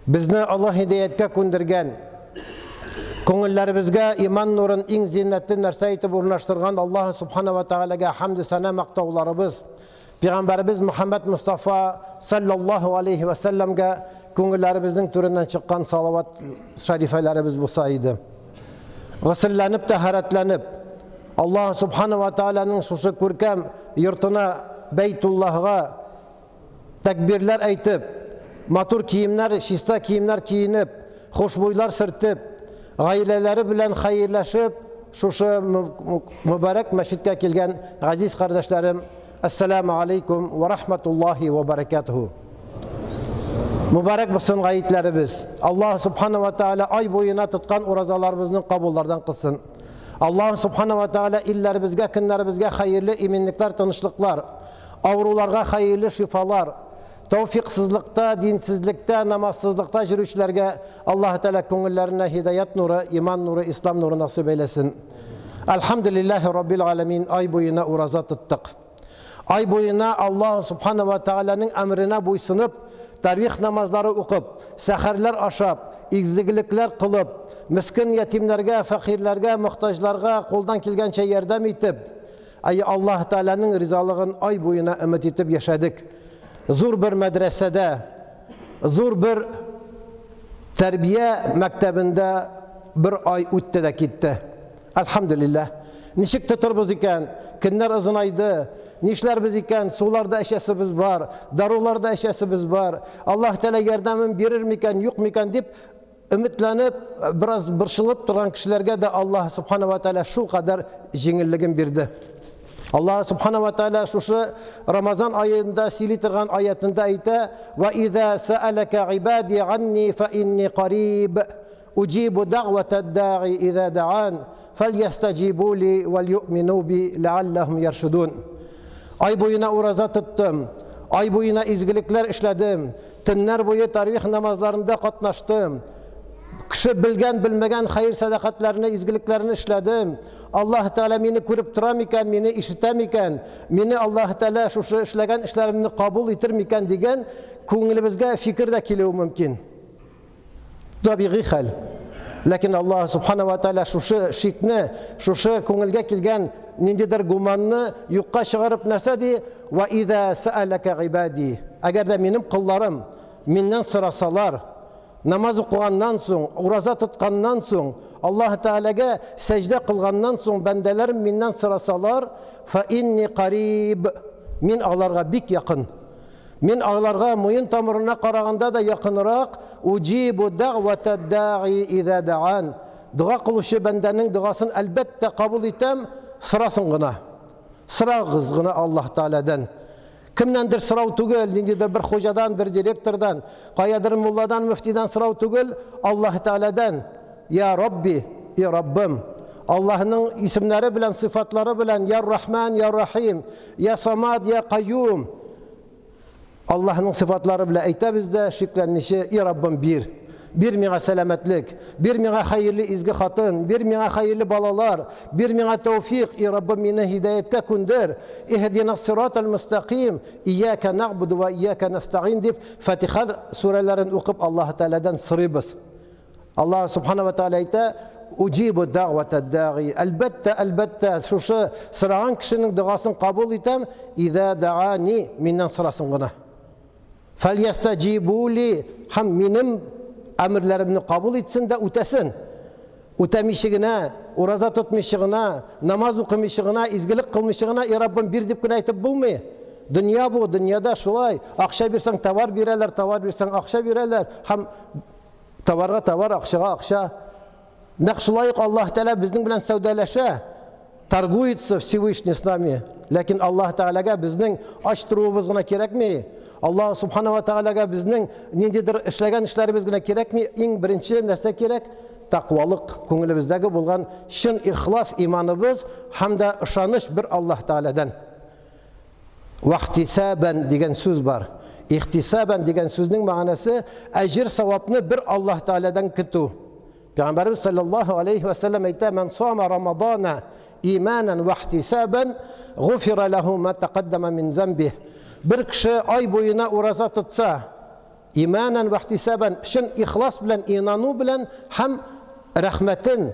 Безне Аллаһ һидаяткә күндергән, күңелләребезгә иман нурын иң зиннәтле нәрсә итеп урнаштырган Аллаһ субхана ва тәгаләгә хәмд сәна мактауларыбыз, Пәйгамбәребез Мөхәммәд Мустафа саллаллаһу алейхи ва сәлләмгә күңелләребезнең түреннән чыккан салават шәрифәләребез булса иде. Госелләнеп, тәһарәтләнеп, Аллаһ субхана ва тәгаләнең шушы күркәм йортына, Бәйтуллаһга тәкбирләр әйтеп, матур киемнәр, чиста киемнәр киенеп, хушбуйлар сөртеп, гаиләләре белән хәерләшеп, шушы мөбарәк мәчеткә килгән газиз кардәшләрем, әссәламу алейкум ва рахматуллахи ва баракатуху. Мөбарәк булсын гаетләребез. Аллаһ субхана ва тааля ай буена тоткан уразаларыбызны кабуллардан кылсын. Аллаһ субхана ва тааля илләребезгә, көннәребезгә хәерле иминлекләр, тынычлыклар, авыруларга хәерле шифалар, тәүфиксызлыкта, динсезлектә, намазсызлыкта йөрүчеләргә Аллаһ Тәгалә күңелләренә һидаят нуры, иман нуры, ислам нуры насыйп әйләсен. Әлхәмдүлилләһи раббил галәмин, ай буена ураза тоттык. Ай буена Аллаһ субхана ва тәгаләнең әмренә буйсынып, тарвих намазлары укып, сәхәрләр ашап, изгелекләр кылып, мескен ятимнәргә, фәкыйрьләргә, мохтаҗларга кулдан килгәнчә ярдәм итеп, Әй Аллаһ Тәгаләнең ризалыгын ай буена өмет итеп яшәдек. Зур бер мәдрәсәдә, зур бер тәрбия мәктәбендә бер ай үтте дә китте. Әлхәмдүлилләһ. Ничек тотырбыз икән? Көннәр озынайды. Нишләрбез икән? Сулар да эчәсебез бар, дарулар да эчәсебез бар. Аллаһ Тәгалә ярдәмен бирер микән, юк микән дип өметләнеп, бераз борчылып торган кешеләргә дә Аллаһ субхана ва тааля шул кадәр җиңеллеген бирде. Аллаһ субхана ва тааля шушы Рамазан аенда сөйли торган аятында әйтә: "Ва иза саалака ибади анни фа инни кариб, уҗибу дагвата даи иза даан, фальястаҗибу ли вал юъмину би лааллахум яршудун." Ай буена ураза тоттым, ай буена изгелекләр эшләдем, Төннәр буе тарвих намазларында катнаштым. Кеше белгән, белмәгән хәер сәдакатларны, изгелекләрне эшләдем. Аллаһ Тәгалә мине күреп тора микән, мине ишетә микән? Мине Аллаһ Тәгалә шушы эшләгән эшләремне кабул итер микән дигән күңелебезгә фикер дә килүе мөмкин. Табигый хәл. Ләкин Аллаһ Субхана ва Тәгалә шушы шикне, шушы күңелгә килгән ниндидер гуманны юкка чыгарып нәрсә ди? Ва иза сәаләкә гыйбади. Әгәр дә минем колларым миннән сорасалар, намаз укыганнан соң, ураза тотканнан соң, Аллаһ Тәгаләгә сәҗдә кылганнан соң бәндәләрем миннән сорасалар, фа инни кариб. Мин аларга бик якын. Мин аларга муен тамырына караганда да якынрак, уҗибу дәгъвата даи иза даан. Дога кылучы бәндәнең догасын әлбәттә кабул итәм, сорасын гына. Сорагыз гына Аллаһ Тәгаләдән. Кемнәндер сорау түгел, ниндидер бер хуҗадан, бер директордан, каядыр мулладан, мөфтидән сорау түгел, Аллаһ Тәгаләдән. Я Рабби, и Раббым, Аллаһның исемнәре белән, сыйфатлары белән, Я Рахман, Я Рахим, Я Самад, Я Каюм. Аллаһның сыйфатлары белән әйтәбез дә, шикләнмичә, и Раббым, бир. Бир миңа сәламәтлек, бир миңа хәерле изге хатын, бир миңа хәерле балалар, бир миңа тәүфик, и Раббым, мине һидаяткә күндер. Иһдина сиратал мустаким, ияка нагбуду ва ияка настагин дип Фатиха сүрәләрен укып Аллаһ Тәгаләдән сорыйбыз. Аллаһ Субхана ва Тааля әйтә, Уҗибу дәгъвата дәгъи. Әлбәттә, әлбәттә, шушы сораган кешенең догасын кабул итәм, иза даани, миннән сорасын гына. Фәльястаҗибу ли, һәм минем әмерләремне кабул итсен дә үтәсен. Үтәмичә генә, ураза тотмыйча гына, намаз укымыйча гына, изгелек кылмыйча гына, и Раббым, бир дип кенә әйтеп булмый. Дөнья бу, дөньяда шулай. Акча бирсәң, товар бирәләр, товар бирсәң, акча бирәләр. Һәм товарга товар, акчага акча. Нәкъ шулай ук Аллаһ Тәгалә безнең белән сәүдәләшә, торгуется Всевышний с нами. Ләкин Аллаһ Тәгаләгә безнең ач торуыбыз гына кирәкми. Аллаһ Субхана ва Тәгаләгә безнең ниндидер эшләгән эшләребез генә кирәкми. Иң беренче нәрсә кирәк? Тәкъвалык, күңелебездәге булган чын ихлас иманыбыз һәм дә ышаныч бер Аллаһ Тәгаләдән. Вахтисабан дигән сүз бар. Ихтисабан дигән сүзнең мәгънәсе әҗер савапны бер Аллаһ Тәгаләдән көтү. Пәйгамбәрбез саллаллаһу алейхи ва сәлләм әйтә: "Ман сама Рамадана иманан ва ихтисабан, гуфира лаху ма тaqaddама мин замбих." Бер кеше ай буена ураза тотса, Иманан вә ихтисабан, чын ихлас белән, инану белән һәм рәхмәтен,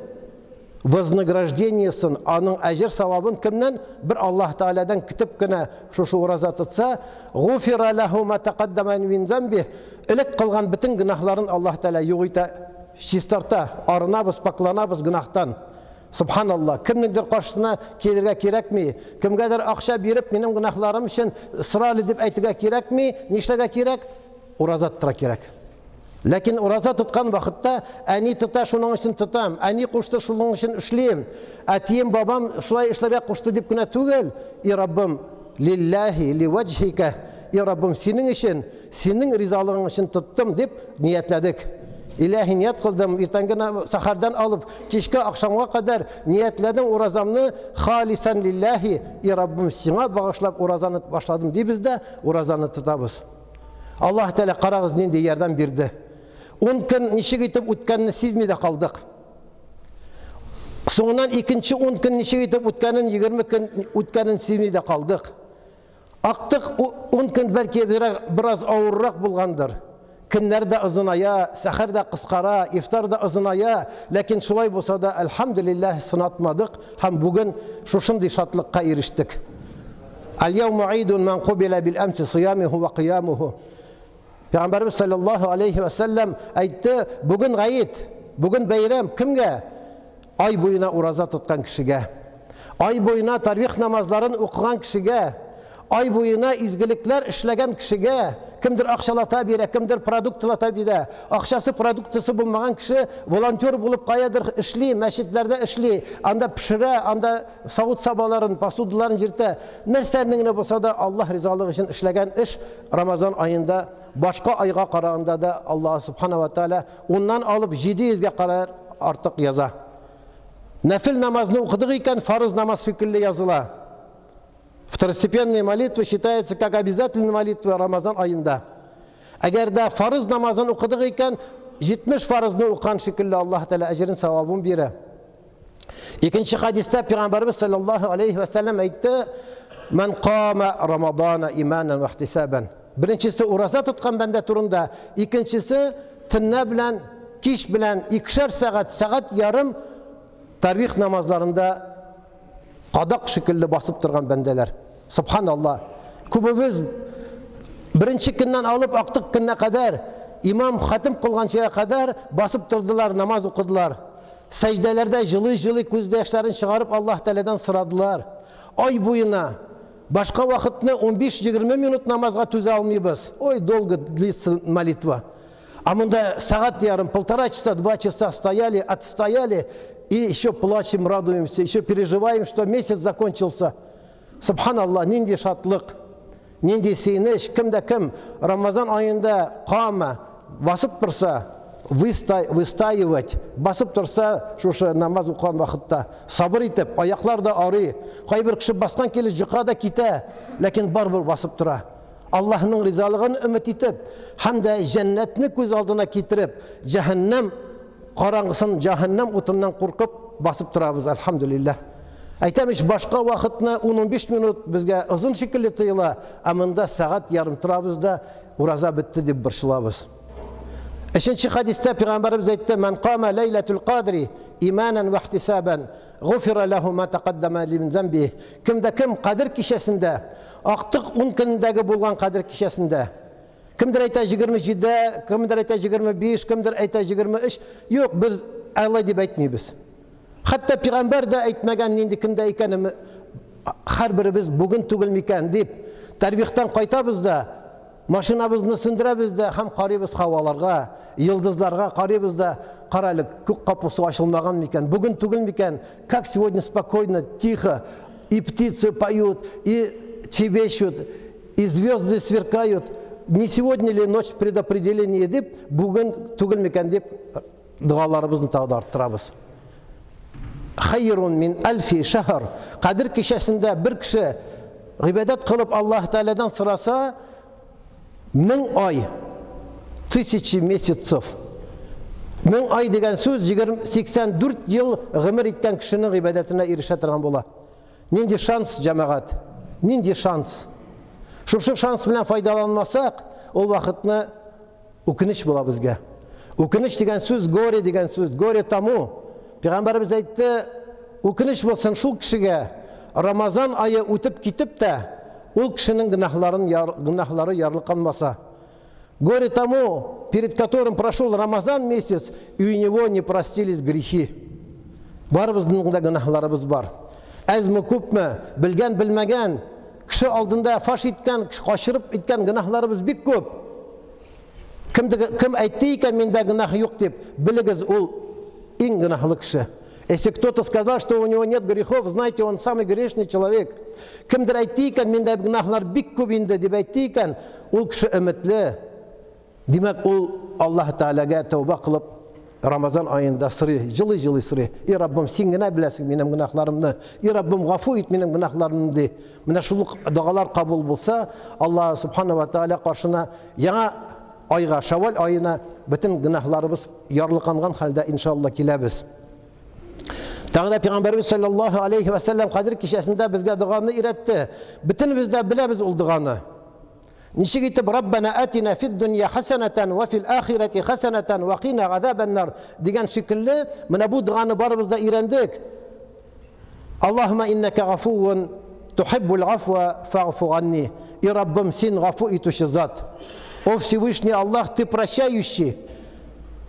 вознаграждениесен, аның әҗер савабын кемнән? Бер Аллаһ Тәгаләдән көтеп кенә шушы ураза тотса, гуфира ләһу ма тәкаддама мин замби, элек кылган бөтен гөнаһларын Аллаһ Тәгалә юк итә, чистарта, арынабыз, пакланабыз гөнаһтан. Субханалла, кемнеңдер каршысына килергә кирәкми, кемгәдер акча биреп, минем гөнаһларым өчен сора әле дип әйтергә кирәкми, нишләргә кирәк? Ураза тотырга кирәк. Ләкин ураза тоткан вакытта әни тота, шуның өчен тотам, әни кушты, шуның өчен эшлим, әтием, бабам шулай эшләргә кушты дип кенә түгел, и Раббым, лилләһи, ливаҗһикә, и Раббым, синең өчен, синең ризалыгың өчен тоттым дип ниятләдек. Иләһи ният кылдым, иртәнге сәхәрдән алып кичке ахшамга кадәр ниятләдем уразамны халисан лилләһи, и Раббым, сиңа багышлап уразаны башладым дибез дә, уразаны тотабыз. Аллаһ Тәгалә карагыз нинди ярдәм бирде. 10 көн ничек итеп үткәнне сизми дә калдык. Соңыннан икенче 10 көн ничек итеп үткәнен, 20 көн үткәнен сизми дә калдык. Актык 10 көн бәлки бераз авыррак булгандыр. Көннәр дә озыная, сәхәр дә кыскара, ифтар да озыная, ләкин шулай булса да, әлхәмдүлилләһ, сынатмадык һәм бүген шушындый шатлыкка ирештек. Аль-яуму идун ман кубила бил амси сиямиху ва кыямуху. Пәйгамбәрбез саллаллаһу алейхи ва саллям әйтте, бүген гаит, бүген бәйрәм кемгә? Ай буена ураза тоткан кешегә. Ай буена тарвих намазларын укыган кешегә, ай буена изгелекләр эшләгән кешегә, кемдер акчалата бирә, кемдер продуктлата бирә. Акчасы продуктысы булмаган кеше волонтер булып каядыр эшли, мәчетләрдә эшли, анда пешерә, анда савыт-сабаларын, посудаларын җиртә. Нәрсәнең генә булса да Аллаһ ризалыгы өчен эшләгән эш Рамазан аенда башка айга караганда да Аллаһ субхана ва тааля уннан алып 700гә кадәр артык яза. Нәфил намазны укыдык икән, фарыз намаз шикелле языла. Второстепенные молитвы считаются как обязательные молитвы Рамазан аенда. Әгәр дә фарыз намазын укыдык икән, 70 фарызны укыган шикелле Аллаһ Тәгалә әҗерен, савабын бирә. Икенче хадистә Пәйгамбәрбез саллаллаһу алейхи ва саллям әйтте: "Ман кама Рамазана иманан ва ихтисабан". Беренчесе ураза тоткан бәндә турында, икенчесе төнлә белән, кич белән икешәр сәгать, сәгать ярым тарвих намазларында кадак шикелле басып торган бәндәләр. Субханалла. Күбебез беренче көннән алып актык көннә кадәр имам хатим кылганчыга кадәр басып тордылар, намаз укыдылар. Сәҗдәләрдә җылый-җылый күз яшьләрен чыгарып Аллаһ Тәгаләдән сорадылар. Ай буена башка вакытны 15-20 минут намазга түзә алмыйбыз. Ой, долго длится молитва. А монда сәгать ярым, полтора часа, два часа стояли, отстояли, и еще плачем, радуемся, еще переживаем, что месяц закончился. Субханалла, нинди шатлык, нинди сөенеч, кем дә кем Рамазан аенда кама басып торса, выстаивать, басып торса, шушы намаз укыган вакытта, сабыр итеп, аяклар да арый, кайбер кеше баскан килеш җыка да китә, ләкин барыбер басып тора. Аллаһның ризалыгын өмет итеп, һәм дә җәннәтне күз алдына китереп, җәһәннәм караңгысын, җәһәннәм утыннан куркып басып торабыз, әлхәмдүлилләһ. Әйтәм ич, башка вакытны 10-15 минут безгә озын шикелле тоела, ә монда сәгать ярым торабыз да, ураза бетте дип борчылабыз. Өченче хадистә пәйгамбәребез әйтте: "Ман кама ләйләтул кадри иманан ва ихтисабан, гуфира лаху ма тақаддама мин замби". Кем дә кем Кадер кичәсендә, актык 10 көнендәге булган Кадер кичәсендә, кемдер әйтә 27, кемдер әйтә 25, кемдер әйтә 23, юк, без алай дип әйтмибез. Хәтта пәйгамбәр дә әйтмәгән нинди көндә икәнен, һәрберебез бүген түгел микән дип, тәрбихтән кайтабыз да, машинабызны сүндерәбез дә һәм карыйбыз һаваларга, йолдызларга карыйбыз да, кара әле, күк капусы ачылмаган микән, бүген түгел микән, как сегодня спокойно, тихо, и птицы поют, и чебещут, и звезды сверкают, не сегодня ли ночь предопределения дип, бүген түгел микән дип, догаларыбызны тагы да арттырабыз. Хайрун мин әлфи шәһр. Кадер кичәсендә бер кеше гыйбадәт кылып Аллаһ Тәгаләдән сораса, мең ай, тысячи месяцев. Мең ай дигән сүз 84 ел гомер иткән кешенең гыйбадәтенә ирешә торган була. Нинди шанс, җәмәгать? Нинди шанс? Шушы шанс белән файдаланмасак, ул вакытны Үкенеч була безгә. Үкенеч дигән сүз горе дигән сүз, горе тому. Пәйгамбәребез әйтте, үкенеч булсын шул кешегә, Рамазан ае үтеп китеп тә, ул кешенең гөнаһларын гөнаһлары ярлыканмаса. Горе тому, перед которым прошел Рамазан месяц, и у него не простились грехи. Барыбызның да гөнаһларыбыз бар. Әзме күпме, белгән белмәгән, кеше алдында фаш иткән, качырып иткән гөнаһларыбыз бик күп. Кем, кем әйтте икән, миндә гөнаһ юк дип, белегез, ул иң гөнаһлы кеше. Если кто-то сказал, что у него нет грехов, знайте, он самый грешный человек. Кемдер әйтте икән, миндә гөнаһлар бик күп инде дип әйтте икән, ул кеше өметле. Димәк, ул Аллаһ Тәгаләгә тәүбә кылып, Рамазан аенда сорый, җылый-җылый сорый. И Раббым, син генә беләсең минем гөнаһларымны. И Раббым, гафу ит минем гөнаһларымны ди. Менә шул догалар кабул булса, Аллаһ Субхана ва Тәгалә каршына яңа айга, Шавваль аена бөтен гөнаһларыбыз ярлыканган хәлдә иншалла киләбез. Тагы да Пәйгамбәрбез саллаллаһу алейхи ва саллям Кадер кичәсендә безгә доганы өйрәтте. Бөтенебез дә беләбез ул доганы. Ничек итеп Раббана атина фид дөнья хасанатан ва фил ахирати хасанатан ва кина газабаннар дигән шикелле, менә бу доганы барыбыз да өйрәндек. Аллаһума иннака гафуун тухиббул афва фагфу анни. И Раббым, син гафу итүче зат. О Всевышний Аллаһ, ты прощающий.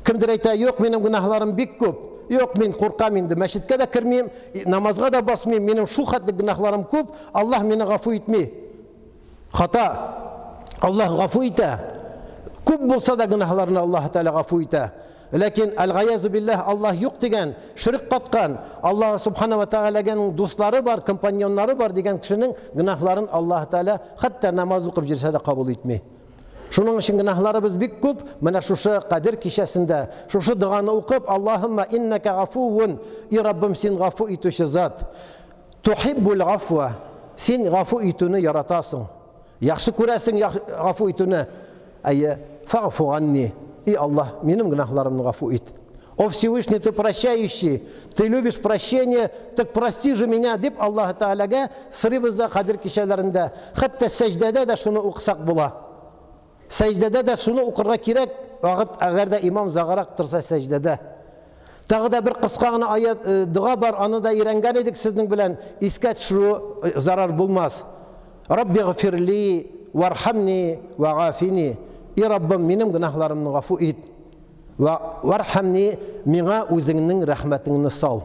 Кемдер әйтә, юк, минем гөнаһларым бик күп. Юк, мин куркам инде, мәчеткә дә кермим, намазга да басмыйм, минем шул хәтле гөнаһларым күп, Аллаһ мине гафу итми. Хата. Аллаһ гафу итә. Күп булса да гөнаһларны Аллаһ Тәгалә гафу итә. Ләкин әл-гаязу билләһ Аллаһ юк дигән, ширк каткан, Аллаһ субхана ва тәгаләгәнең дуслары бар, компаньоннары бар дигән кешенең гөнаһларын Аллаһ Тәгалә хәтта намаз укып йөрсә дә кабул итми. Шуның өчен гөнаһларыбыз бик күп. Менә шушы Кадер кичәсендә шушы доганы укып, Аллаһумма иннака гафуун, и Раббым, син гафу итүче зат. Тухиббул гафва. Син гафу итүне яратасың. Яхшы күрәсең гафу итүне. Әйе, фагфу анни. И Аллаһ, минем гөнаһларымны гафу ит. О Всевышний, ты прощающий, ты любишь прощение, так прости же меня, дип Аллаһ Тәгаләгә сорыйбыз да Кадер кичәләрендә. Хәтта сәҗдәдә дә шуны укысак була. Сәҗдәдә дә шуны укырга кирәк, вакыт әгәр дә имам озаграк торса сәҗдәдә. Тагы да бер кыска гына аят, э, дога бар, аны да өйрәнгән идек сезнең белән, искә төшерү э, зарар булмас. Рабби гфирли вархамни вагафини. И Раббым, минем гөнаһларымны гафу ит. Ва вархамни, миңа үзеңнең рәхмәтеңне сал.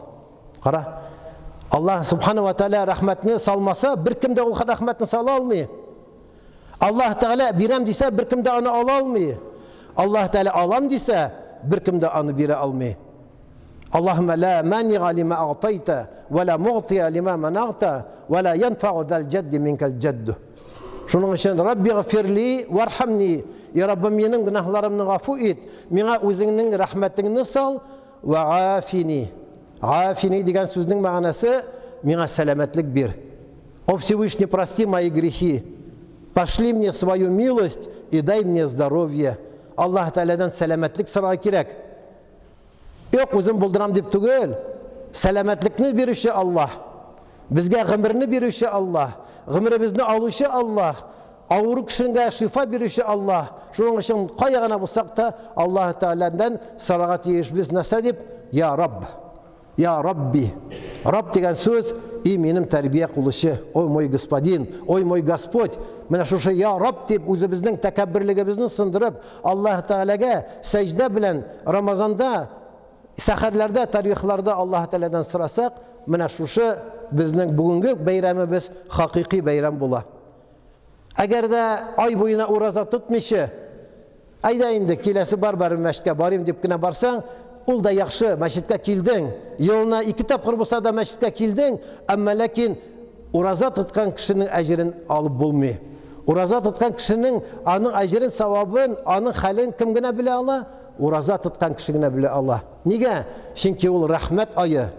Кара. Аллаһ субхана ва тааля рәхмәтне салмаса, беркем дә ул рәхмәтне сала алмый. Аллаһ Тәгалә бирәм дисә, беркем дә аны ала алмый. Аллаһ Тәгалә алам дисә, беркем дә аны бирә алмый. Аллаһумма ла манига лима агтайта, ва ла мугтия лима манагта, ва ла янфагу зал җадди минкал җадду. Шуның өчен Рабби гфирли вархамни, и Раббым, минем гөнаһларымны гафу ит, миңа үзеңнең рәхмәтеңне сал, ва афини. Афини дигән сүзнең мәгънәсе миңа сәламәтлек бир. О Всевышний, прости мои грехи. Пошли мне свою милость и дай мне здоровье. Аллаһ Тәгаләдән сәламәтлек сорарга кирәк. Юк, үзем булдырам дип түгел. Сәламәтлекне бирүче Аллаһ. Безгә гомерне бирүче Аллаһ. Гомеребезне алучы Аллаһ. Авыру кешегә шифа бирүче Аллаһ. Шуның өчен кая гына булсак та Аллаһ Тәгаләдән сорарга тиешбез. Нәрсә дип? Я Рабб. Я Рабби. Раб дигән сүз, и минем тәрбия кылучы, ой мой господин, ой мой Господь. Менә шушы я Рабб дип үзебезнең тәкәбберлегебезне сындырып, Аллаһ Тәгаләгә сәҗдә белән Рамазанда сәхәрләрдә, тарихларда Аллаһ Тәгаләдән сорасак, менә шушы безнең бүгенге бәйрәмебез хакыйкый бәйрәм була. Әгәр дә ай буена ураза тотмыйча, әйдә инде, киләсе бар, барып мәчеткә барыйм дип кенә барсаң, ул да яхшы, мәчеткә килдең. Елына ике тапкыр булса да мәчеткә килдең, әмма ләкин ураза тоткан кешенең әҗерен алып булмый. Ураза тоткан кешенең аның әҗерен, савабын, аның хәлен кем генә белә ала? Ураза тоткан кеше генә белә ала. Нигә? Чөнки ул рәхмәт ае,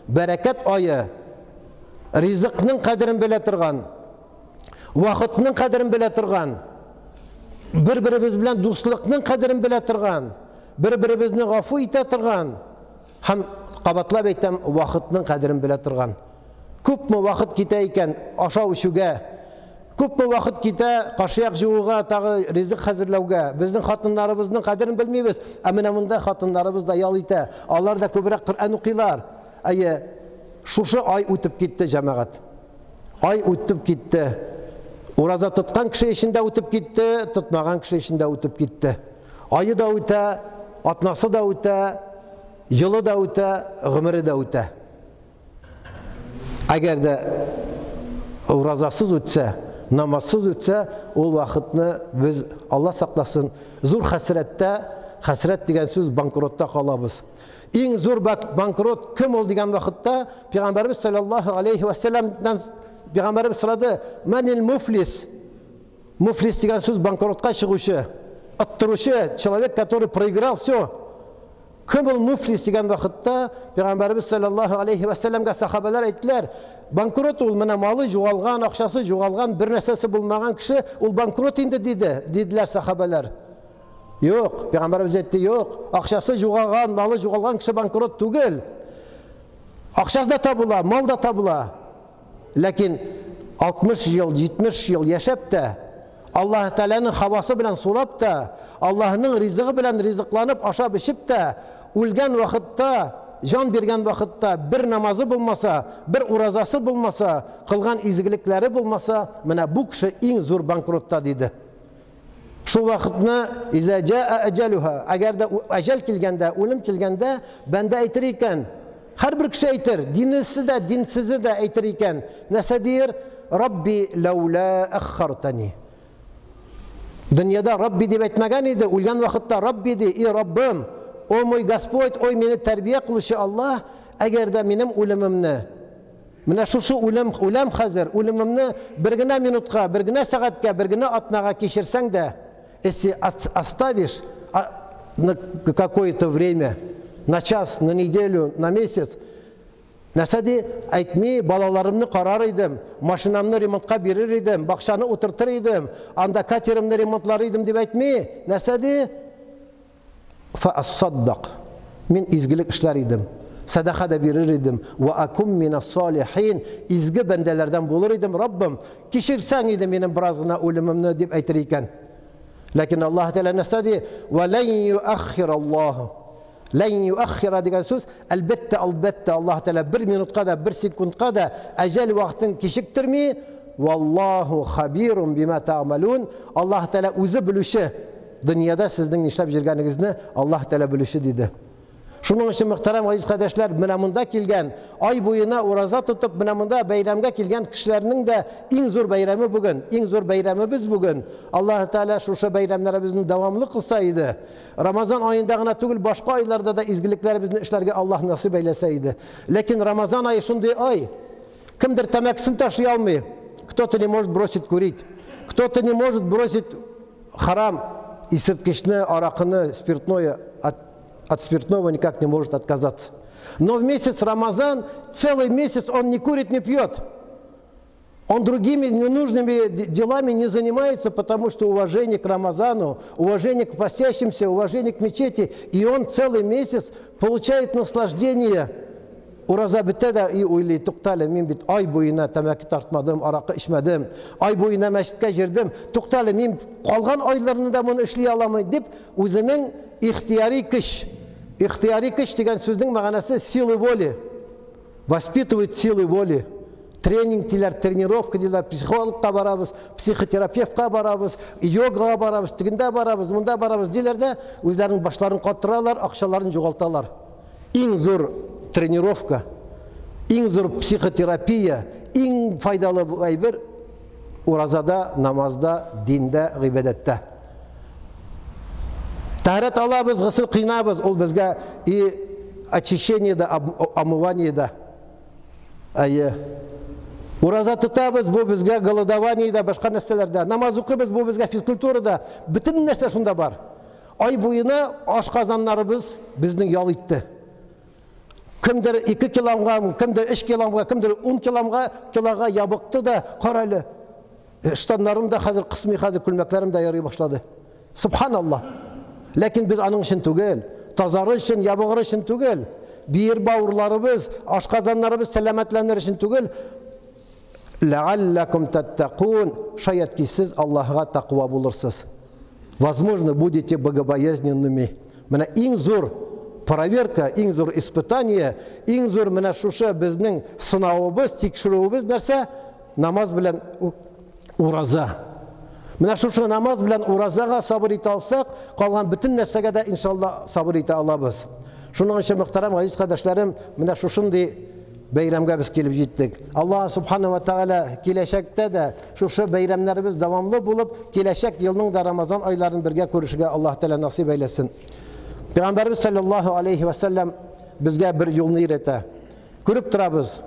бәрәкәт ае, ризыкның кадерен белә торган, вакытның кадерен белә торган, бер-беребез белән дуслыкның кадерен белә торган, бер-беребезне гафу итә торган һәм кабатлап әйтәм, вакытның кадерен белә торган. Күпме вакыт китә икән ашау эчүгә, Күпме вакыт китә кашыяк җууга, тагы ризык хәзерләүгә. Безнең хатыннарыбызның кадерен белмибез. Ә менә монда хатыннарыбыз да ял итә. Алар да күбрәк Коръән укыйлар. Әйе, шушы ай үтеп китте, җәмәгать. Ай үтеп китте. Ураза тоткан кеше өчен дә үтеп китте, тотмаган кеше өчен дә үтеп китте. Ае да үтә, атнасы да үтә, елы да үтә, гомере дә үтә. Әгәр дә уразасыз үтсә, намазсыз үтсә, ул вакытны без, Алла сакласын, зур хәсрәттә, хәсрәт дигән сүз банкротта калабыз. Иң зур банкрот кем ул дигән вакытта Пәйгамбәрбез саллаллаһу алейхи ва салламнан Пәйгамбәрбез сорады: "Манил муфлис?" Муфлис дигән сүз банкротка чыгучы, оттыручы, человек, который проиграл все. Кем ул муфлис дигән вакытта Пәйгамбәрбез саллаллаһу алейхи ва салламга сахабалар әйттеләр: "Банкрот ул менә малы югалган, акчасы югалган, бер нәрсәсе булмаган кеше, ул банкрот инде", диде, диделәр сахабалар. Юк, Пәйгамбәрбез әйтте, юк, акчасы югалган, малы югалган кеше банкрот түгел. Акчасы да табыла, мал да табыла. Ләкин 60 ел, 70 ел яшәп тә, Аллаһ Тәгаләнең һавасы белән сулап та, Аллаһның ризыгы белән ризыкланып ашап эчеп тә, үлгән вакытта, җан биргән вакытта бер намазы булмаса, бер уразасы булмаса, кылган изгелекләре булмаса, менә бу кеше иң зур банкротта, диде. Шул вакытны иза җаа әҗәлүһа, әгәр дә әҗәл килгәндә, үлем килгәндә, бәндә әйтер икән, һәрбер кеше әйтер, динесе дә, динсезе дә әйтер икән, нәрсә диер? Рабби ләүлә әххартани. Дөньяда Рабби дип әйтмәгән иде, үлгән вакытта Рабби ди, и Раббым, о мой Господь, ой мине тәрбия кылучы Аллаһ, әгәр дә минем үлемемне Менә шушы үлем, үләм хәзер, үлемемне бер генә минутка, бер генә сәгатькә, бер генә атнага кичерсәң дә, если оставишь на какое-то время, на час, на неделю, на месяц, нәрсә ди, әйтми, балаларымны карар идем, машинамны ремонтка бирер идем, бакчаны утыртыр идем, анда катерымны ремонтлар идем дип әйтми, нәрсә ди? Фәассаддак. Мин изгелек эшләр идем. Сәдака да бирер идем. Ва акум минас салихин. Изге бәндәләрдән булыр идем, Раббым, кичерсәң иде минем бераз гына үлемемне, дип әйтер икән. Ләкин Аллаһ Тәгалә нәрсә ди? Ва лән юаххираллаһу. Лән юаххира дигән сүз, әлбәттә, әлбәттә, Аллаһ Тәгалә бер минутка да, бер секундка да әҗәл вакытын кичектерми. Валлаһу хабирун бима та'малун. Аллаһ Тәгалә үзе белүче. Дөньяда сезнең нишләп йөргәнегезне Аллаһ Тәгалә белүче, диде. Шуның өчен, мөхтәрәм газиз кардәшләр, менә монда килгән, ай буена ураза тотып, менә монда бәйрәмгә килгән кешеләрнең дә иң зур бәйрәме бүген, иң зур бәйрәмебез бүген. Аллаһ Тәгалә шушы бәйрәмнәребезне дәвамлы кылса иде. Рамазан аенда гына түгел, башка айларда да изгелекләребезне эшләргә Аллаһ насыйп әйләсә иде. Ләкин Рамазан ае шундый ай, кемдер тәмәкесен ташлый алмый, кто-то не может бросить курить, кто-то не может бросить харам, исерткечне, аракыны, спиртное, от спиртного никак не может отказаться. Но в месяц Рамазан, целый месяц он не курит, не пьет. Он другими ненужными делами не занимается, потому что уважение к Рамазану, уважение к постящимся, уважение к мечети, и он целый месяц получает наслаждение. Ураза бетә дә и уйлый, туктале, мин бит ай буена тәмәке тартмадым, аракы эчмәдем, ай буена мәчеткә йөрдем, туктале, мин калган айларны да моны эшли аламын, дип үзенең ихтияри көч, ихтияри көч дигән сүзнең мәгънәсе силы воли, воспитывает силы воли. Тренинг диләр, тренировка диләр, психологка барабыз, психотерапевтка барабыз, йогага барабыз, тегендә барабыз, монда барабыз диләр дә, үзләренең башларын катыралар, акчаларын югалталар. Иң зур тренировка, иң зур психотерапия, иң файдалы әйбер уразада, намазда, диндә, гыйбадәттә. Тәһарәт алабыз, госел кыйнабыз, ул безгә и очищение да, омывание да. Әйе. Ураза тотабыз, бу безгә голодование да, башка нәрсәләр дә. Намаз укыйбыз, бу безгә физкультура да. Бөтен нәрсә шунда бар. Ай буена ашказаннарыбыз безнең ял итте. Кемдер 2 килограмм, кемдер 3 килограммга, кемдер 10 килограммга килога ябыкты да, кара әле. Штаннарым да хәзер кысмый, хәзер күлмәкләрем дә ярый башлады. Субханаллаһ. Ләкин без аның өчен түгел, тазары өчен, ябыгыр өчен түгел, бийер бавырларыбыз, ашказаннарыбыз сәламәтләнер өчен түгел. Ләалләкум таттакун, шаять ки сез Аллаһыга тәкъва булырсыз. Возможно, будете богобоязненными. Менә иң зур проверка, иң зур испытание, иң зур менә шушы безнең сынавыбыз, тикшерүебез нәрсә? Намаз белән ураза. Менә шушы намаз белән уразага сабыр итә алсак, калган бөтен нәрсәгә дә иншалла сабыр итә алабыз. Шуның өчен, мөхтәрәм газиз кардәшләрем, менә шушындый бәйрәмгә без килеп җиттек. Аллаһ субхана ва тааля киләчәктә дә шушы бәйрәмнәребез дәвамлы булып, киләчәк елның да Рамазан айларын бергә күрешергә Аллаһ Тәгалә насыйп әйләсен. Пәйгамбәрбез саллаллаһу алейхи ва саллям безгә бер юлны өйрәтә. Күреп торабыз.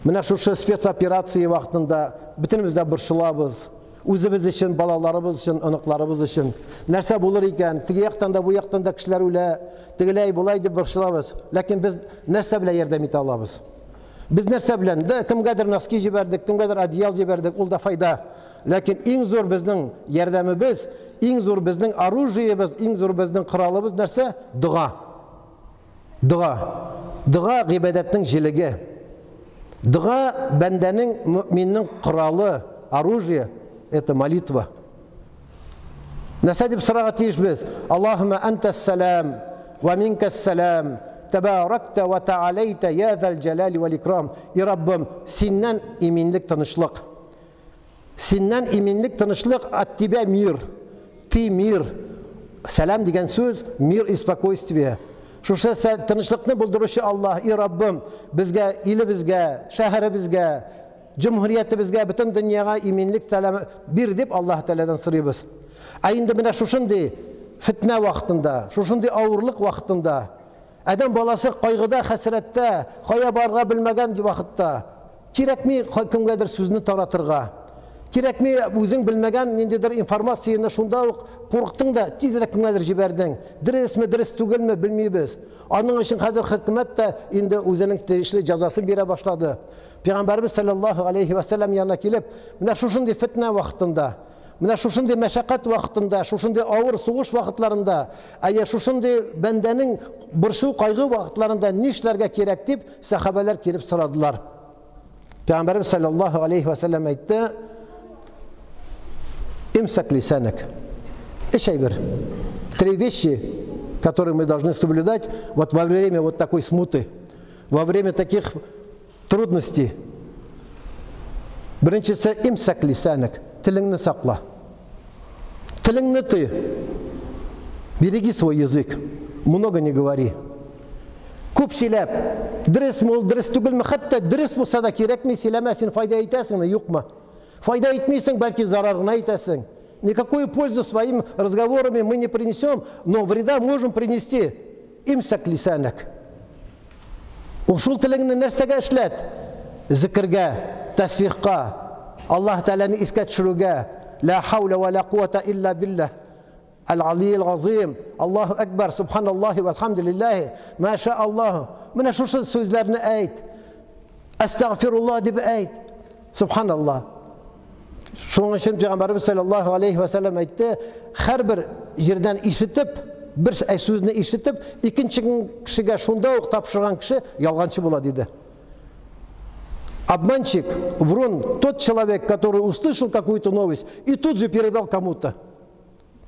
Менә шушы спецоперация вакытында бөтенебез дә борчылабыз. Үзебез өчен, балаларыбыз өчен, оныкларыбыз өчен. Нәрсә булыр икән? Теге яктан да, бу яктан да кешеләр үлә. Тегеләй, болай дип борчылабыз. Ләкин без нәрсә белән ярдәм итә алабыз? Без нәрсә белән? Да, кемгәдер носки җибәрдек, кемгәдер одеял җибәрдек, ул да файда. Ләкин иң зур безнең ярдәмебез, иң зур безнең оружиебез, иң зур безнең коралыбыз нәрсә? Дога. Дога. Дога гыйбадәтнең җелеге. Дога бәндәнең, мөминнең коралы, оружие, это молитва. Нәрсә дип сорарга тиеш без? Аллаһумма антас салам ва минкас салам табаракта ва таалайта я зал җәлали вал икрам. И Раббым, синнән иминлек, тынычлык. Синнән иминлек, тынычлык, от тебя мир. Ты мир. Сәлам дигән сүз мир и спокойствие. Шушы тынычлыкны булдыручы Аллаһ, и Раббым, безгә, илебезгә, шәһәребезгә, җөмһүриятебезгә, бөтен дөньяга иминлек, сәлам бир дип Аллаһ Тәгаләдән сорыйбыз. Ә инде менә шушындый фитнә вакытында, шушындый авырлык вакытында, адәм баласы кайгыда, хәсрәттә, кая барырга белмәгән вакытта, кирәкми кемгәдер сүзне таратырга. Кирәкми үзең белмәгән ниндидер информацияне шунда ук курыктың да тизрәк кемгәдер җибәрдең. Дөресме, дөрес түгелме, белмибез. Аның өчен хәзер хөкүмәт тә инде үзенең тиешле җәзасын бирә башлады. Пәйгамбәрбез саллаллаһу алейхи ва саллям янына килеп, менә шушындый фитнә вакытында, менә шушындый мәшәкать вакытында, шушындый авыр сугыш вакытларында, әйе, шушындый бәндәнең борчу, кайгы вакытларында нишләргә кирәк дип, сәхабәләр килеп сорадылар. Пәйгамбәрбез саллаллаһу алейхи ва саллям әйтте: "Имсак лисанак". Өч әйбер. Три вещи, которые мы должны соблюдать вот во время вот такой смуты, во время таких трудностей. Беренчесе имсак лисанак, телеңне сакла. Телеңне тый. Береги свой язык. Много не говори. Күп сөйләп, дөресме ул, дөрес түгелме, хәтта дөрес булса да кирәкми сөйләмә, син файда итәсеңме, юкмы? Файда итмисең, бәлки зарар гына итәсең. Никакую пользу своими разговорами мы не принесем, но вреда можем принести. Имсак лисанак. Ул шул телеңне нәрсәгә эшләт? Зикергә, тәсбихка, Аллаһ Тәгаләне искә төшерүгә. Ла хауля ва ла куата илля биллаһ. Аль-Али Аль-Азим, Аллаһу Акбар, Субханаллахи вальхамдулиллахи, ма ша Аллаһу. Менә шушы сүзләрне әйт. Әстәгъфируллаһ дип әйт. Субханаллаһ. Шуның өчен Пәйгамбәрбез саллаллаһу алейхи ва саллям әйтте, һәрбер җирдән ишетеп, бер сүзне ишетеп, икенче кешегә шунда ук тапшырган кеше ялганчы була диде. Обманщик, врун, тот человек, который услышал какую-то новость и тут же передал кому-то.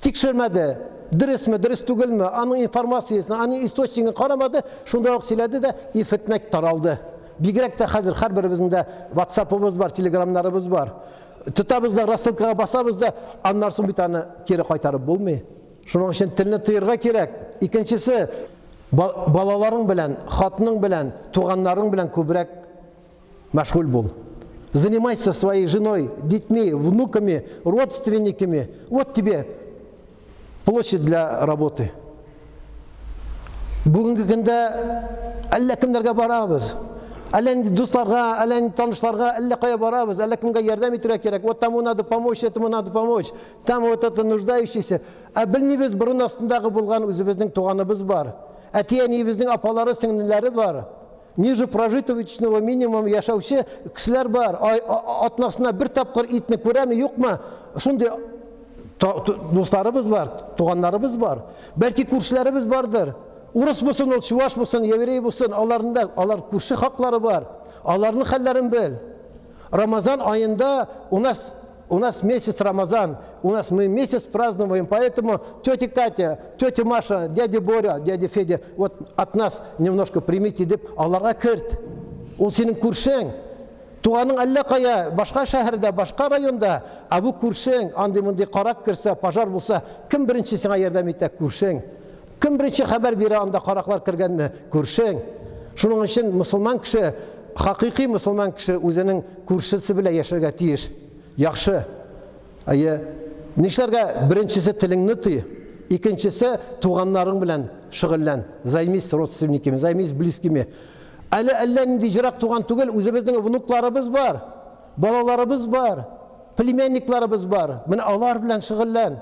Тикшермәде, дөресме, дөрес түгелме, аның информациясен, аның источнигын карамады, шунда ук сөйләде дә, и фетнә таралды. Бигрәк тә хәзер һәрберебезнең дә WhatsApp-ыбыз бар, Телеграмнарыбыз бар. Тотабыз да, рассылкага басабыз да, аннан соң бит аны кире кайтарып булмый. Шуның өчен телне тыерга кирәк. Икенчесе, балаларың белән, хатының белән, туганнарың белән күбрәк мәшгуль бул. Занимайся своей женой, детьми, внуками, родственниками. Вот тебе площадь для работы. Бүгенге көндә әллә кемнәргә барабыз. Әллә нинди дусларга, әллә нинди танышларга, әллә кая барабыз, әллә кемгә ярдәм итәргә кирәк. Вот тому надо помочь, этому надо помочь. Там вот это нуждающийся. Ә белмибез, борын астындагы булган үзебезнең туганыбыз бар. Әти-әниебезнең апалары, сеңлеләре бар. Ниже прожиточного минимума яшәүче кешеләр бар. Атнасына бер тапкыр итне күрәме, юкмы? Шундый дусларыбыз бар, туганнарыбыз бар. Бәлки күршеләребез бардыр. Урыс булсын ул, чуваш булсын, еврей булсын, аларның да алар күрше хаклары бар. Аларның хәлләрен бел. Рамазан аенда у нас месяц Рамазан, у нас мы месяц празднуем, поэтому тетя Катя, тетя Маша, дядя Боря, дядя Федя, вот от нас немножко примите дип, аларга керт. Ул синең күршең. Туганың әллә кая, башка шәһәрдә, башка районда, ә бу күршең, андый-мондый карак керсә, пожар булса, кем беренче сиңа ярдәм итә? Күршең. Кем беренче хәбәр бирә анда караклар кергәнне? Күршең. Шуның өчен мөселман кеше, хакыйкый мөселман кеше үзенең күршесе белән яшәргә тиеш. Яхшы. Әйе. Нишләргә? Беренчесе телеңне тый. Икенчесе туганнарың белән шөгыльлән. Займись родственниками, займись близкими. Әле әллә нинди ерак туган түгел, үзебезнең внукларыбыз бар, балаларыбыз бар, племянникларыбыз бар. Менә алар белән шөгыльлән.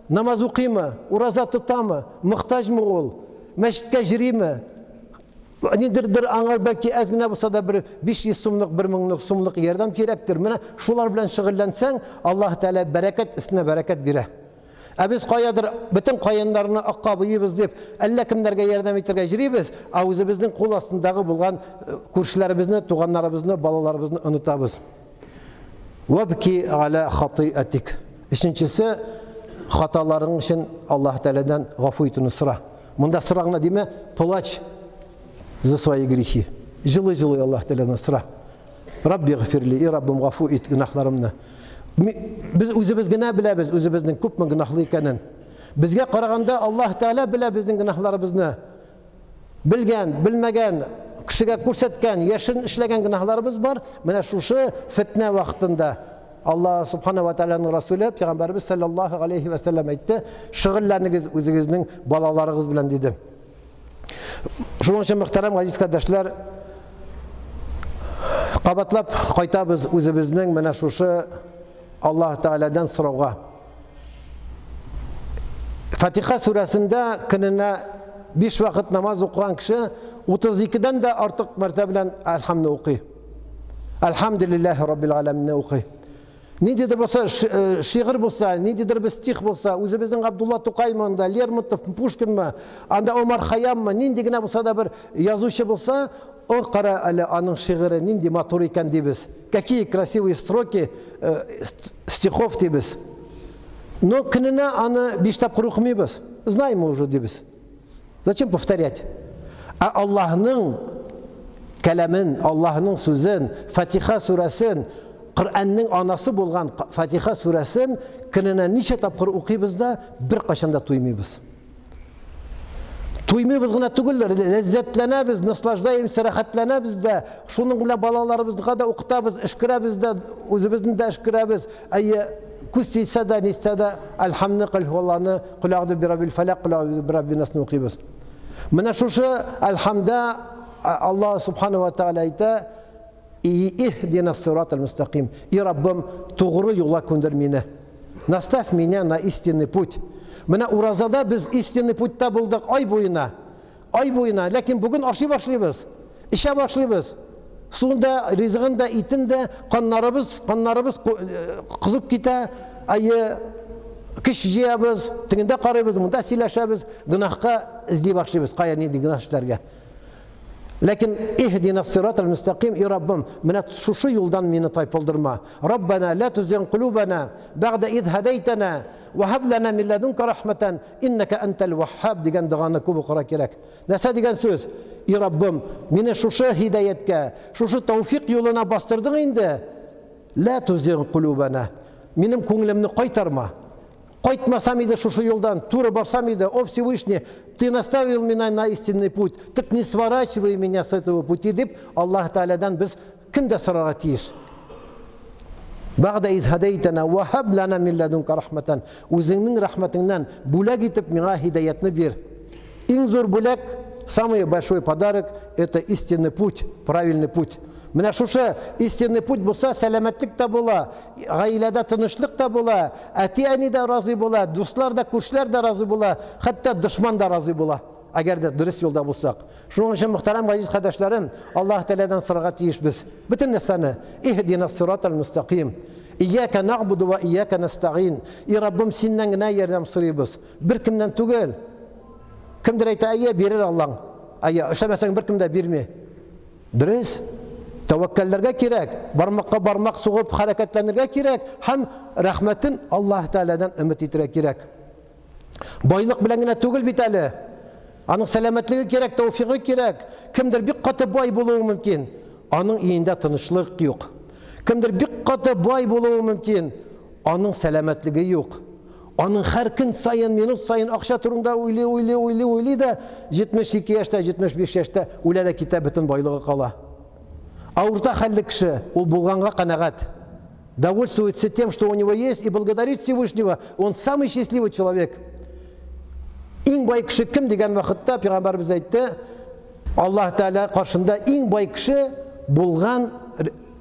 Намаз укыймы, ураза тотамы, мохтаҗмы ул, мәчеткә йөриме? Ниндидер аңа бәлки әз генә булса да бер 500 сумлык, 1000 сумлык ярдәм кирәктер. Менә шулар белән шөгыльләнсәң, Аллаһ Тәгалә бәрәкәт өстенә бәрәкәт бирә. Ә без каядыр бөтен каеннарны акка буйыбыз дип, әллә кемнәргә ярдәм итәргә йөрибез, ә үзебезнең кул астындагы булган күршеләребезне, туганнарыбызны, балаларыбызны онытабыз. Вабки аля хатыатик. Өченчесе, хаталарың өчен Аллаһ Тәгаләдән гафу итүне сора. Монда сора гына димә, плачь за свои грехи. Җылый-җылый Аллаһ Тәгаләдән сора. Рабби гфирли, и Раббым, гафу ит гөнаһларымны. Без үзебез генә беләбез үзебезнең күпме гөнаһлы икәнен. Безгә караганда Аллаһ Тәгалә белә безнең гөнаһларыбызны. Белгән, белмәгән, кешегә күрсәткән, яшерен эшләгән гөнаһларыбыз бар. Менә шушы фетнә вакытында Аллаһ Субхана ва Тәгаләнең Расуле, Пәйгамбәребез саллаллаһу алейхи ва сәлләм әйтте, шөгыльләнегез үзегезнең балаларыгыз белән, диде. Шуның өчен, мөхтәрәм газиз кардәшләр, кабатлап кайтабыз үзебезнең менә шушы Аллаһ Тәгаләдән сорауга. Фатиха сүрәсендә көненә 5 вакыт намаз укыган кеше 32дән дә артык мәртәбә белән Әлхәмне укый. Әлхәмдүлилләһи раббил галәминне укый. Ниндидер булса шигырь булса, ниндидер бер стих булса, үзебезнең Габдулла Тукаймы анда, Лермонтов, Пушкинмы, анда Омар Хаяммы, нинди генә булса да бер язучы булса, о, кара әле аның шигыре нинди матур икән дибез. Какие красивые строки стихов дибез. Но көненә аны 5 тапкыр укымыйбыз. Знаем мы уже дибез. Зачем повторять? Ә Аллаһның кәламен, Аллаһның сүзен, Фатиха сүрәсен, Коръәннең анасы булган Фатиха сүрәсен көненә ничә тапкыр укыйбыз да, бер кашан да туймыйбыз. Туймыйбыз гына түгел, ләззәтләнәбез, наслаждаемся, рәхәтләнәбез дә, шуның белән балаларыбызга да укытабыз, өшкерәбез дә, үзебезне дә өшкерәбез. Әйе, күз тисә дә, нисә дә, Әлхәмне, Кол һуалланы, Кол әгъуду бираббил фәләк, Кол әгъуду бираббин насны укыйбыз. Менә шушы Әлхәмдә Аллаһ Субхану ва Тааля әйтә: Иһдина сиратал мустаким. И Раббым, тугры юлга күндер мине. Наставь меня на истинный путь. Менә уразада без истинный путьта булдык ай буена. Ай буена, ләкин бүген ашый башлыйбыз. Эчә башлыйбыз. Суын да, ризыгын да, итен дә, каннарыбыз кызып китә. Әйе, көч җыябыз, тегендә карыйбыз, монда сөйләшәбез, гөнаһка эзли башлыйбыз, кая нинди гөнаһ эшләргә. Ләкин иһдина сиратал мустаким, и Раббым, менә шушы юлдан мине тайпылдырма. Раббана ла тузигъ кулубана бәгъдә из һадайтана ва һаб лана мин ладунка рахматан иннака антал ваххаб дигән доганы күп укырга кирәк. Нәрсә дигән сүз? И Раббым, мине шушы һидаяткә, шушы тәүфик юлына бастырдың инде. Ла тузигъ кулубана. Минем күңелемне кайтарма. Кайтмасам иде шушы юлдан, туры барсам иде, о Всевышний, ты наставил меня на истинный путь, так не сворачивай меня с этого пути, дип Аллаһ Тәгаләдән без көн дә сорарга тиеш. Бәгъдә из һадайтана ва һаб лана мин ладунка рахматан. Үзеңнең рәхмәтеңнән бүләк итеп миңа һидаятны бир. Иң зур бүләк, самый большой подарок это истинный путь, правильный путь. Менә шушы истинный путь булса, сәламәтлек тә була, гаиләдә тынычлык та була, әти-әни дә разый була, дуслар да, күршеләр дә разый була, хәтта дошман да разый була. Әгәр дә дөрес юлда булсак. Шуның өчен, мөхтәрәм газиз кардәшләрем, Аллаһ Тәгаләдән сорарга тиешбез. Бөтен нәрсәне. Иһдина сиратал мустаким. Ияка нагбуду ва ияка настагин. И Раббым, синнән генә ярдәм сорыйбыз. Бер кемнән түгел. Кемдер әйтә, әйе, бирер Аллаһ. Әйе, эшләмәсәң беркем дә бирми. Дөрес. Тәвәккәлләргә кирәк, бармакка бармак сугып хәрәкәтләнергә кирәк һәм рәхмәтен Аллаһ Тәгаләдән өмет итәргә кирәк. Байлык белән генә түгел бит әле. Аның сәламәтлеге кирәк, тәүфигы кирәк. Кемдер бик каты бай булуы мөмкин, аның өендә тынычлык юк. Кемдер бик каты бай булуы мөмкин, аның сәламәтлеге юк. Аның һәр көн саен, минут саен акча турында уйлый, уйлый, уйлый, уйлый да 72 яшьтә, 75 яшьтә үлә дә китә, бөтен байлыгы кала. Ә урта хәлле кеше ул булганга канәгать. Довольствуется тем, что у него есть, и благодарит Всевышнего. Он самый счастливый человек. Иң бай кеше кем дигән вакытта пәйгамбәребез әйтте, Аллаһ Тәгалә каршында иң бай кеше булган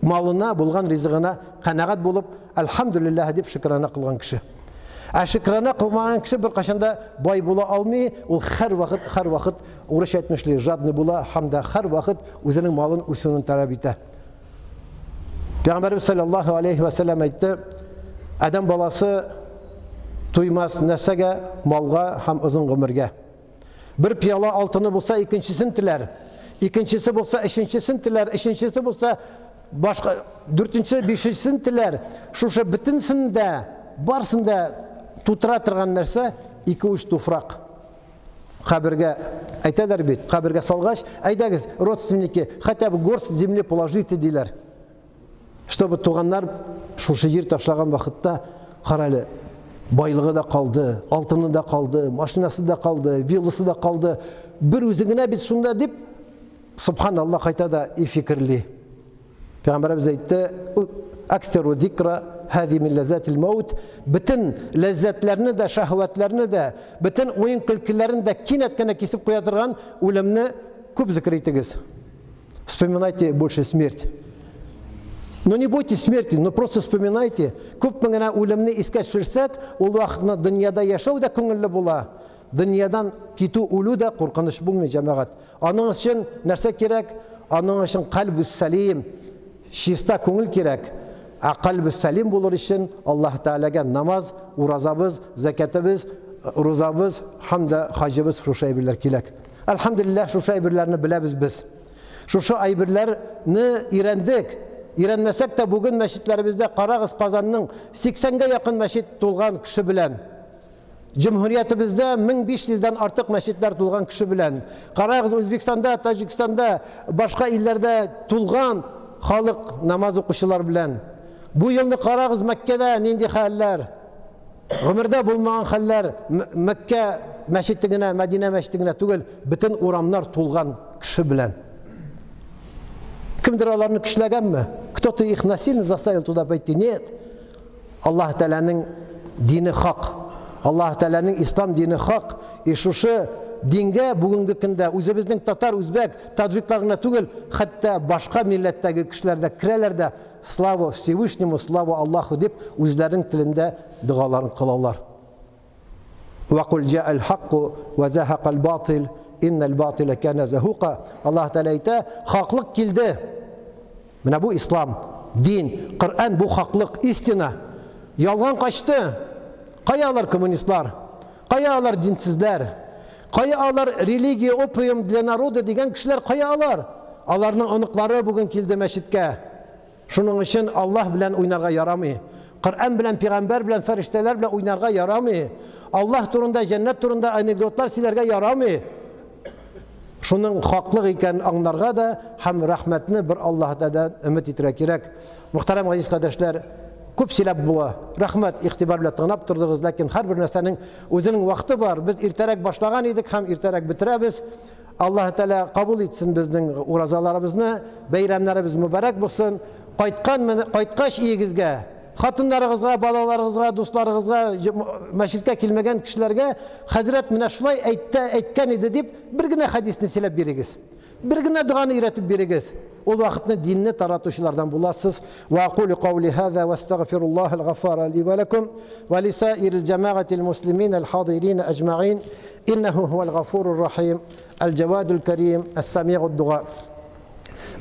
малына, булган ризыгына канәгать булып, әлхәмдүлилләһ дип шөкрана кылган кеше. Ә шөкрана кылмаган кеше беркайчан да бай була алмый, ул һәрвакыт, һәрвакыт урысча әйтмешли, жадный була һәм дә һәрвакыт үзенең малын үсүен таләп итә. Пәйгамбәребез саллаллаһу алейхи ва сәлләм әйтте, адәм баласы туймас нәрсәгә, малга һәм озын гомергә. Бер пиала алтыны булса, икенчесен теләр. Икенчесе булса, өченчесен теләр, өченчесе булса, башка дүртенче, бишенчесен теләр. Шушы бөтенсен дә, барсын да тутыра торган нәрсә ике уч туфрак. Кабергә әйтәләр бит, кабергә салгач, әйдәгез, родственники, хотя бы горсть земли положите, диләр. Чтобы туганнар шушы җир ташлаган вакытта, карале, байлыгы да калды, алтыны да калды, машинасы да калды, вилласы да калды. Бер үзе генә бит шунда дип, субханаллах кайта да и фикерли. Пәйгамбәребез әйтте, аксеру зикра һази мин ләззатил маут, бөтен ләззәтләрне дә, шәһвәтләрне дә, бөтен уен көлкеләрен дә кинәт кенә кисеп куя торган үлемне күп зикр итегез. Вспоминайте больше смерть. Но не бойтесь смерти, но просто вспоминайте. Күпме генә үлемне искә төшерсәк, ул вакытны дөньяда яшәү дә күңелле була. Дөньядан китү, үлү дә куркыныч булмый, җәмәгать. Аның өчен нәрсә кирәк? Аның өчен кальбүс сәлим, чиста күңел кирәк. Ә кальбүс сәлим булыр өчен Аллаһ Тәгаләгә намаз, уразабыз, зәкятыбыз, рузабыз һәм дә хаҗыбыз шушы әйберләр кирәк. Әлхәмдүлилләһ, шушы әйберләрне беләбез без. Шушы әйберләрне өйрәндек. Өйрәнмәсәк тә бүген мәчетләребездә карагыз, Казанның 80-гә якын мәчет тулган кеше белән. Җөмһүриятебездә 1500 дән артык мәчетләр тулган кеше белән. Карагыз, Үзбекстанда, Таҗикстанда, башка илләрдә тулган халык намаз укучылар белән. Бу елны карагыз Мәккәдә нинди хәлләр. Гомердә булмаган хәлләр, Мәккә мәчете генә, Мәдинә мәчете генә түгел, бөтен урамнар тулган кеше белән. Кемдер аларны көчләгәнме? Кто-то их насильно заставил туда пойти? Нет. Аллаһ Тәгаләнең дине хак. Аллаһ Тәгаләнең ислам дине хак. И шушы дингә бүгенге көндә үзебезнең татар, үзбәк, таджиклар гына түгел, хәтта башка милләттәге кешеләр дә керәләр дә, слава Всевышнему, слава Аллаху дип үзләренең телендә догаларын кылалар. Ва кул җа'ал хакку ва захакал батил, иннал батила кана захука. Аллаһ Тәгалә әйтә, хаклык килде. Менә бу ислам, дин, Коръән бу хаклык, истина. Ялган качты. Кая алар коммунистлар? Кая алар динсезләр? Кая алар религия опиум для народа дигән кешеләр кая алар? Аларның оныклары бүген килде мәчеткә. Шуның өчен Аллаһ белән уйнарга ярамый. Коръән белән, пәйгамбәр белән, фәрештәләр белән уйнарга ярамый. Аллаһ турында, җәннәт турында анекдотлар сөйләргә ярамый. Шуның хаклык икәнен аңларга да һәм рәхмәтне бер Аллаһ Тәгаләдән өмет итәргә кирәк. Мөхтәрәм газиз кардәшләр, күп сөйләп була. Рәхмәт, игътибар белән тыңлап тордыгыз, ләкин һәрбер нәрсәнең үзенең вакыты бар. Без иртәрәк башлаган идек һәм иртәрәк бетерәбез. Аллаһ Тәгалә кабул итсен безнең уразаларыбызны, бәйрәмнәребез мөбарәк булсын. Кайткан, кайткач өегезгә, хатыннарыгызга, балаларыгызга, дусларыгызга, мәчеткә килмәгән кешеләргә хәзрәт менә шулай әйтте, әйткән иде дип, бер генә хәдисне сөйләп бирегез. Бер генә доганы өйрәтеп бирегез. Ул вакытны динне таратучылардан буласыз. Ва акулю каули хаза ва астагфируллахал гаффара ли ва лакум ва лисаирил джамаатил муслимин аль хадирин аҗмаин. Иннаху хуал гафурур рахим, аль джавадул карим, ас-сами'уд дуа.